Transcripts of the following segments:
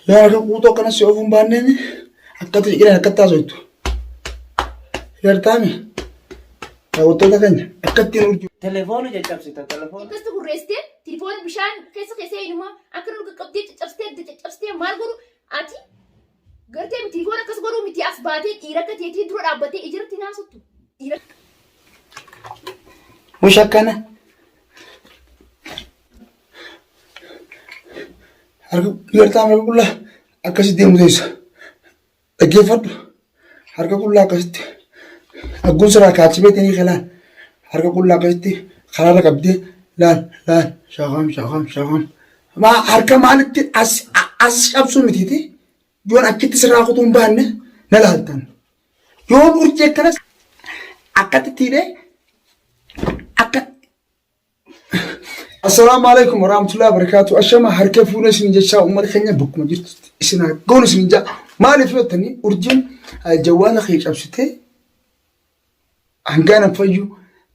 Yoo harka quuxoo akkana si ofuun baanneen akkatti ciqileen akkatti haasoftu. Gartaami daawwattoota keenya akkattiin urjii. Telefoona caccabsita telefoona. Akkasitti gurreessitee tilifoona bishaan keessa keessee inuma akka nu qaqqabdee caccabsitee adda caccabsitee maal godhu ati gartee tilifoona akkas godhuu miti as baatee dhiira akka teetii dura dhaabbattee ijiratti naasuttu dhiira. Mush akkana. Harka gartaa harka qullaa akkasitti deemu teessa. Dhaggeeffadhu. Harka qullaa akkasitti. Agguun sirraa kaachibee ta'anii kalaan. Harka qullaa akkasitti karaarra qabdee laal laal shaakam shaakam shaakam. Maa harka maalitti as as cabsuu mitiiti. Yoon achitti sirraa kutuu hin baanne na laaltan. Yoon urjii akkanas akkatti tiidhee akka Assalaamu alaikum warahmatullahi wabarakatuh. Ashama harka fuuna isin jechaa uummata keenya bakkuma jirtu isin haa goonu isin jaa. Maaliif yoo jettanii urjiin jawwaala kee cabsitee hangaan an fayyu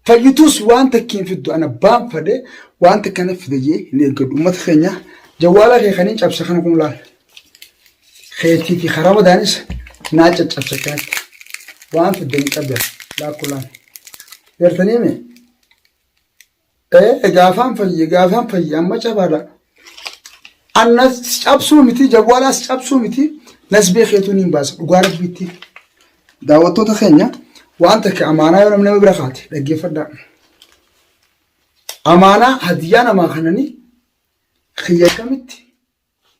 fayyituus waan takkiin fiddu ana baan fadhe waan takka na fide jee hin eeggadhu uummata keenya jawwaala kee kaniin cabse kana kun laal. Keetii fi karaa madaanis naa caccabse kanatti waan fidde hin qabdan laakku laal. Gartanii mee? Ee gaafaan fayye gaafaan fayye amma cabaadha. Annas cabsuu miti jawwaalaas cabsuu miti nasbee keetuu niin baasa dhugaa rabbiitti. Daawwattoota keenya waan takka amaanaa yoo namni nama bira kaate dhaggeeffadhaa. Amaanaa hadiyyaa namaa kananii kiyya kamitti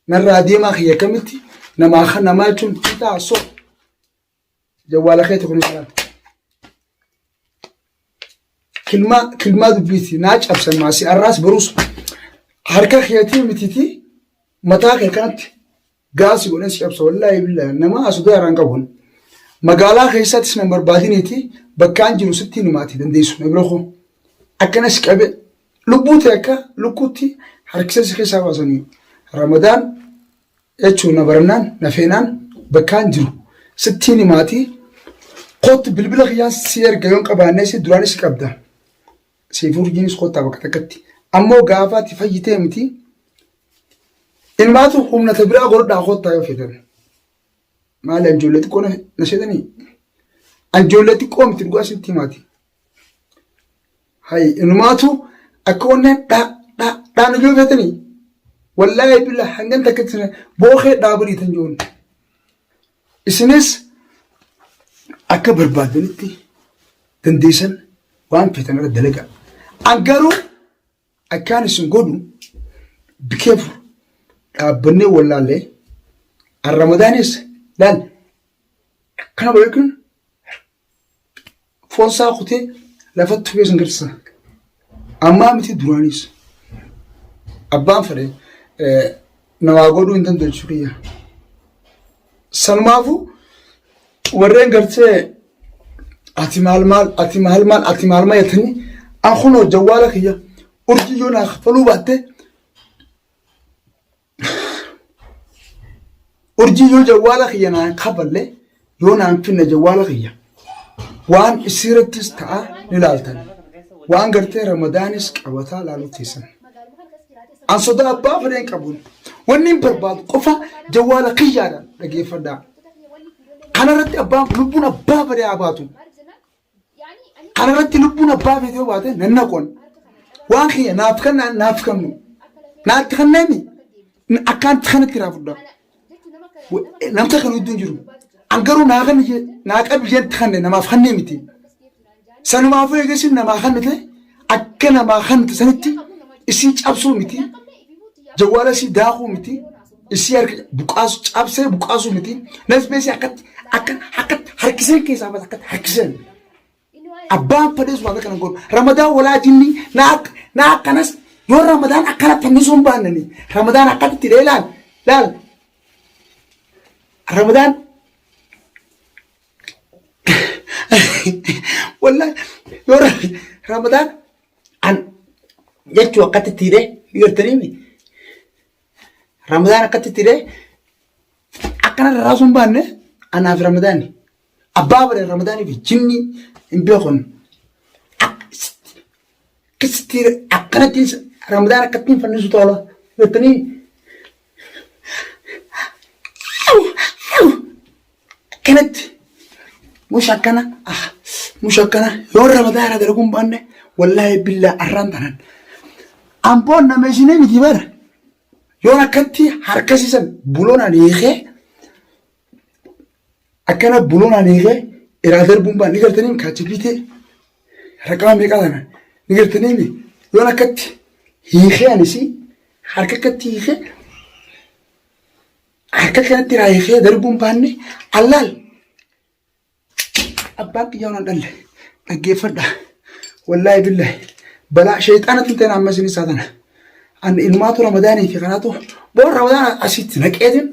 narraa deemaa kiyya kamitti namaa kan namaa jechuun hitaa so Jawwaala keeti kunis laal. Kilmaa kilmaa dubbiiti naa cabsan maasii arraas boruus harka keetii mitiiti mataa kee kanatti gaasii godhan si cabsa wallaahi billaahi nama asudee haraan qabuun. Magaalaa keessattis nan barbaadiniiti bakkaan jiru sitti himaati dandeessu na bira koo. Akkanas qabe lubbuu ta'e akka lukkuutti harkisee si keessaa baasanii Ramadaan jechuun na barannaan na feenaan bakkaan jiru sittiin himaatii kootu bilbila kiyyaan si erga yoon qabaannee si duraanis qabda siif urjiinis koottaa bakka takkatti ammoo gaafa ati fayyitee miti ilmaatu humna ta biraa godhadhaa koottaa yoo feetan maali anjoollee xiqqoo na seetanii anjoollee xiqqoo miti dhugaa sitti himaati Hay inumaatu akka onneen dha dha dhaan ijoo feetanii wallaahi billa hangan takka isin bookee dhaabanii tan joon. Isinis akka barbaadanitti dandeessan waan feetan irra dalagaa. An garuu akkaan isin godhu be careful dhaabbannee wallaallee an ramadaanis laal kana beekuun Foon isaa kutee lafatti tufee isin garsiisa. Ammaa miti duraanis. Abbaan fedhe namaa godhuu hin danda'u jechuu kiyya. Sanumaafuu warreen gartee ati maal maal ati maal maal ati maal maal jettanii an kunoo jawwaala kiyya urjii yoo naa kaffaluu baatte Urjii yoo jawwaala kiyya naan kafalle yoo naan finne jawwaala kiyya waan isiirrattis ta'a ni laaltan. Waan gartee ramadaanis qabataa laaluu teessan. An sodaa abbaa fedheen qabuun wanni hin barbaadu qofa jawwaala kiyyaadhaan dhageeffadhaa. Kanarratti abbaan lubbuun abbaa fedhee haa baatu. Kanarratti lubbuun abbaa feetee yoo baate nan naqoon. Waan kiyya naaf kennaan naaf kennu. Naatti kenneemi akkaanti kanatti irraa fudha. Namta kan hedduu hin jiru. An garuu naa kenni jee naa qabi jee itti kenne namaaf kennee miti. Sanumaafuu eegasiin namaa kennite akka namaa kennite sanitti isii cabsuu miti. Jawwaala isii daakuu miti. Isii harka buqaasu cabsee buqaasuu miti. Nasbeesii akkatti akka akkatti harkiseen keessaa bata akkatti harkiseen. Abbaan fedhees waan akkana godhu. Ramadaan walaa jinni na akka na akkanas yoo ramadaan akkana fannisuu hin baannani. Ramadaan akkatti hidhee laal laal. Ramadaan wallahi yoo ramadaan an jechuu akkatti hidhee gartanii Ramadaan akkatti itti hidhee akkana rarraasuu hin baanne anaaf Ramadaani. Abbaa bare Ramadaanii fi jinni hin beekon. Akkasitti akkanatti Ramadaan akkatti hin fannisu tola. Jettanii Akkanatti mush akkana ah mush akkana yoo ramadaana dalaguun baanne wallaahi billaa arraan tanan. Amboon nama isinii miti bara. Yoon akkatti harkasiisan buloonaan hiikee akkana buloonaan hiikee iraa darbuun baan ni gartanii kaachibiitee raqama meeqaa tana ni gartanii yoon akkatti hiikee anisii harka akkatti hiikee harka kanatti iraa hiikee darbuun baanne allaal Abbaan kiyyaa waan dhalle dhaggeeffadha. Wallaahi billahi balaa sheexaanatti hin ta'in amma isin isaa tana. Ani ilmaatu ramadaanii fi kanaatu boor ramadaan asitti naqeetiin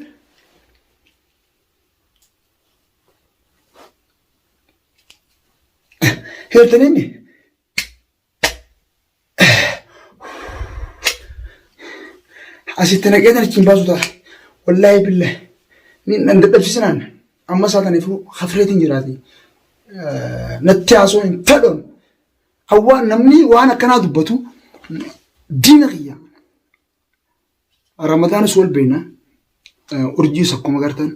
heertaniin Asitti naqee tan achiin baasu ta'a. Wallaahi billahi. Ni nan dadhabsiisinaan amma isaa taniifuu hafreetiin jiraati. Natti haasoo hin fedhuun. Hawwaan namni waan akkanaa dubbatu diina kiyya. Ramadaanis wal beekna. Urjiis akkuma gartan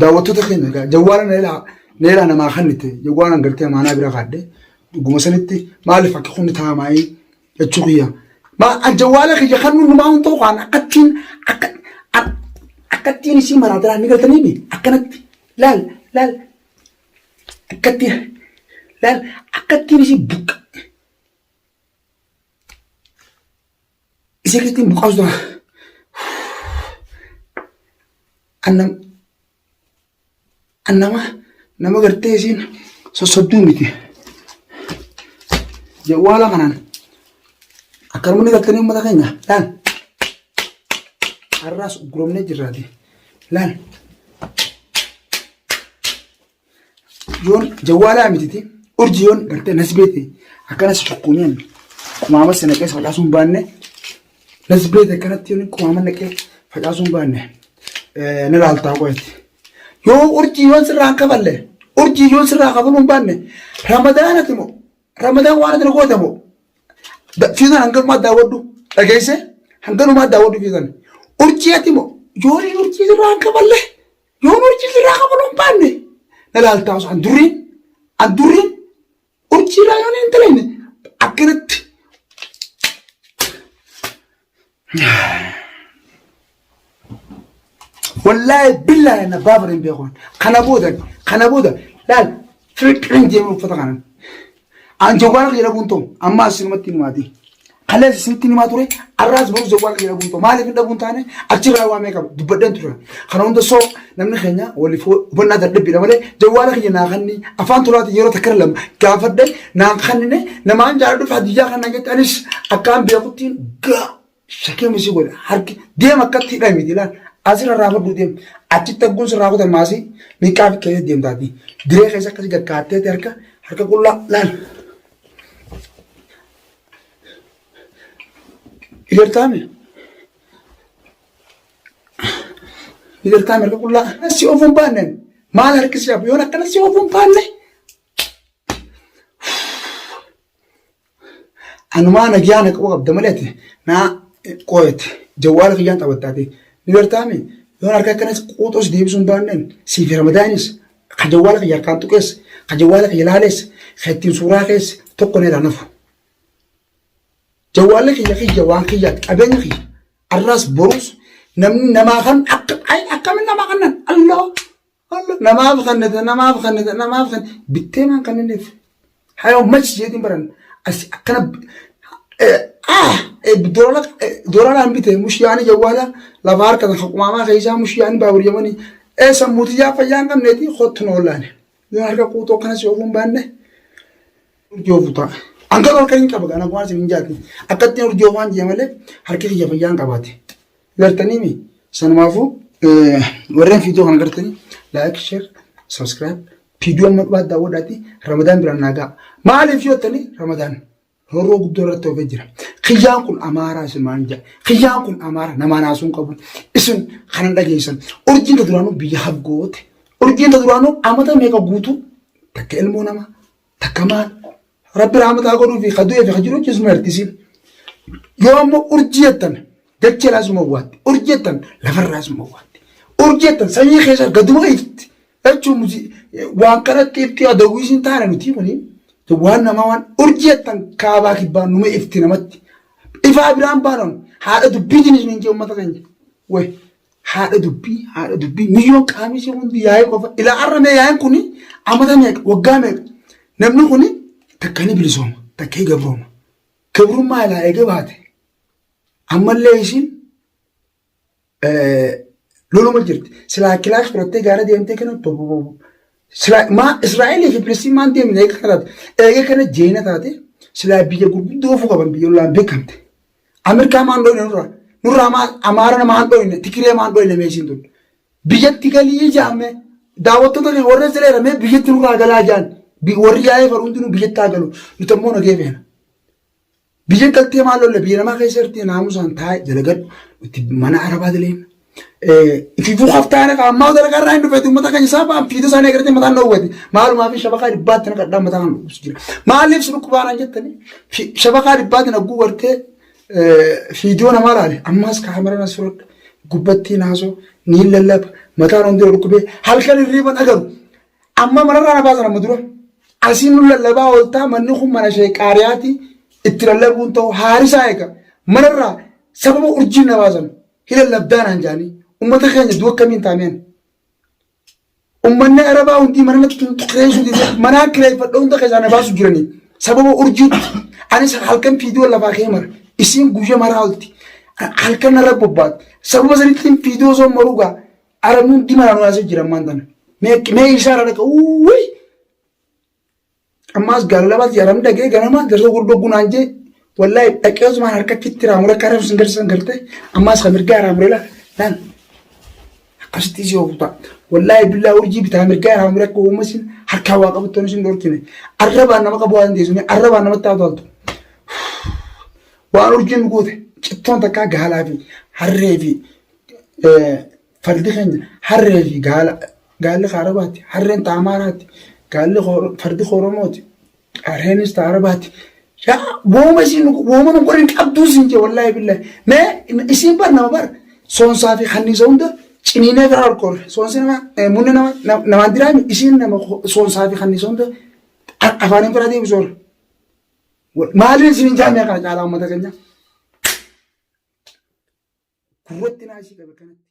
daawwattoota keenya egaa jawwaala neelaa namaa kennite jawwaalaan gartee amaanaa bira kaadhe dhuguma sanitti maaliif akka kunni taamaayii jechuu kiyya. Maa jawwaala kiyya kan numaa hin ta'u kan akkattiin akka akkattiin isii maraatiraa ni gartanii akkanatti laal laal akkatti laal akkattiin isii buqqa. Isii keessatti buqaasu ta'a. Annam annama nama gartee isiin sossobduu miti. Jawwaala kanaan akkanuma ni galtanii uummata keenya laal. Har'aas ugguromnee jirraati. Laal. Yoon jawwaalaa mititi urji yoon gartee nasbeete akkana si cukkuumeen qumaama si naqee facaasuu hin baanne nasbeete akkanatti yoon qumaama naqee facaasuu hin baanne ni laaltaa qo'etti. Yoo urjii yoon sirraa hin kafalle urjii yoon sirraa kafaluu hin baanne ramadaanati moo ramadaan waan ati na goote moo fiisan hanganumaa daawwadhu dhageesse hanganumaa daawwadhu fiisan urjii ati moo yoon urjii sirraa hin kafalle Yoon urjii sirraa kafaluu hin baanne na laaltaa osoo an durriin an durriin urjii irraa yoon hin dalayne akkanatti wallaahi billaahi na baafara hin beeku kana booda laal firiqqiin deemee uffata kanan An jawwaala kiyya dhabuun ta'u amma asinumatti himaati. Kaleessa isinitti himaa ture arraas borus jawwaala kiyya dhabuun ta'u maaliif hin dhabuun taane achirraa waa meeqa dubbadheen ture. Kana hunda soo namni keenya waliif hubannaa dadhabbiidha malee jawwaala kiyya naa kanni afaan tolaatiin yeroo takka lama gaafadhe naan kannine namaan jaaladhuuf hadiyyaa kan naan jette anis akkaan beekuttiin gaa Shakeem isii godhe harki deem akkatti hidhame miti ilaal asirra raafadhu deem achitti agguun sirraa kutan maasii miiqaa fi keessa deemtaati diree keessa akkasii gaggaatteeti harka harka qullaa laal. Igartaame igartaame harka qullaa si ofuun baanneen maal harki si hafu yoon akkana si ofuun baanne Anumaa nagyaa na qabu qabda malee ati naa qooyate jawwaala kiyyaan taphattaati. Ni gartaami yoon harka akkanas quuxoos deebisuu hin baanneen siif ramadaanis ka jawwaala kiyya harkaan tuqees ka jawwaala kiyya laalees ka ittiin suuraa kees tokko na irraa nafu. Jawwaalli kiyya kiyya waan kiyyaati qabeenya kiyya arraas boruus namni namaa kan akka akkamiin namaa kannan Allah Allah namaaf kannite namaaf kannite namaaf kan bittee maan kannineef hayoo mach jeetiin baran as akkana ah doolalaan bite mush yaani jawwaala lafa harka kan qumaamaa keessaa mush yaani baabur yamanii ee sammuutiyyaa fayyaa hin qabneeti kottu na ollaane yoo harka quuxoo kanas yoo hin baanne urjii ofu ta'a. An garuu harka hin qaba kana waan isin hin jaatne akkatti urjii ofaan jee malee harki kiyya fayyaa hin qabaate. Gartanii mi sanumaafuu warreen viidiyoo kana gartanii like share subscribe viidiyoo amma dhumaa daawwadhaati ramadaan biraan naa ga'a. Maaliif yoo jettanii ramadaan roorroo guddoo irratti oofee jira. Kiyyaan kun amaaraa isin maal jedha. Kiyyaan kun amaaraa namaa naasuu hin qabu. Isin kanan dhageessan. Urjiin ta duraanuu biyya haggoote. Urjiin ta duraanuu amata meeqa guutuu takka ilmoo namaa Takka maal? Rabbi rahmataa godhuu fi ka du'ee fi ka jiru jisma ertisiin. Yoo ammoo urjii jettan dachee laasuma waatti. Urjii jettan lafarraa suma waatti. Urjii jettan sanyii keessa gaduma ifti. Jechuun nuti waan kanatti ifti adawwii isin taane nuti kuni waan namaa waan urjii jettan kaabaa kibbaan numa ifti namatti. Ifaa biraan baanan haadha dubbiitiin isin hin jee uummata keenya. Way haadha dubbii haadha dubbii miyyoon qaamni ishee hundi yaa'ee qofa ilaa har'a mee yaa'een kuni amata meeqa waggaa meeqa namni kuni takka ni bilisooma takka ni gabrooma. Gabrummaa ilaa eega baate ammallee isiin loluma jirti. Silaa kilaash fudhattee gaara deemtee kana silaa maa Israa'elii fi Filistiin maan deemne eega kana taate eega kana jeena taate silaa biyya gurguddoo ofuu qaban biyya lolaan beekamte. Ameerikaa maan dhoyne nurraa nurraa maa Amaara maan dhoyne Tikiree maan dhoyne mee isiin tun. Biyyatti galii jaame daawwattoota keenya warra sileera mee biyyatti nurraa galaa jaan warri yaa'ee faru hundinuu biyyatti haa galu nuti ammoo nagee feena. Biyya galtee maal lolle biyya namaa keessa jirti naamusaan taa'e dalagadhu nuti mana arabaa daleena. Ifiifuu haftaana ammaa dalagaa irraa hin dhufeeti uummata keenya isaa ba'an fiidoo isaanii agartee mataan dhoowwate maalumaa fi shabaqaa dhibbaatti na qadhaa mataa kan dhukkubsu jira. Maaliif si dhukkubaanaan jettanii shabaqaa dhibbaatti nagguu gartee fiidiyoo namaa laale ammaas kaamera nas fudhadha gubbattii naasoo niin lallaba mataan hundi dhukkubee halkan hirriiban agaru Amma manarraa na baasan amma dura. Asiin nu lallabaa ooltaa manni kun mana ishee qaariyaati itti lallabuun ta'u haarisaa eega. Manarraa sababa urjiin na baasan hin lallabdaa naan jaanii. Ummata keenya du'a akkamiin taameen. Ummanni Arabaa hundii mana natti kireessuu didee manaa kireeffadha hunda keessaa na baasu jiranii. Sababa urjiitti anis halkan fiidiyoo lafaa kee mara. Isiin guyya maraa olti. Halkan narra bobbaatti. Sababa sanittiin fiidiyoo osoo maruu gaa Arabni hundi maraa nu yaasee jira ammaan tana. Mee mee isaa dhaqa uuwwi. Ammaas gaala labaatti arabni dhaqee ganama garsa gurguddoo gunaan jee wallaahi dhaqee osumaan harkatti itti raamure akka arabni sun garsan garte ammaas kan mirgaa raamure laa laal akkasitti si oofu ta'a. Wallaahi billaa urjii bitaa mirgaa raamure akka uumma isin harkaa waa qabattoon isin dhorkine arrabaan nama qabu waan dandeessu arrabaan namatti haa toltu. Waan urjiin goote cittoon takkaa gaalaa fi harree fi Fardi keenya harree fi gaala gaalli ka Arabaati harreen ta Amaaraati gaalli fardi ka Oromooti harreenis ta Arabaati. Yaa wooma isiin wooma nu godhin qabduu siin jee wallaahi billaahi mee isiin bar nama bar soonsaa fi kanniisa hunda ciniinee bira horkoorre soonsi nama munni nama namaan diraami isiin nama soonsaa fi kanniisa hunda afaaniin bira deebisoora. Maaliin isin hin jaamee kana caalaa uummata keenya? Gurratti naasii qabe kanatti.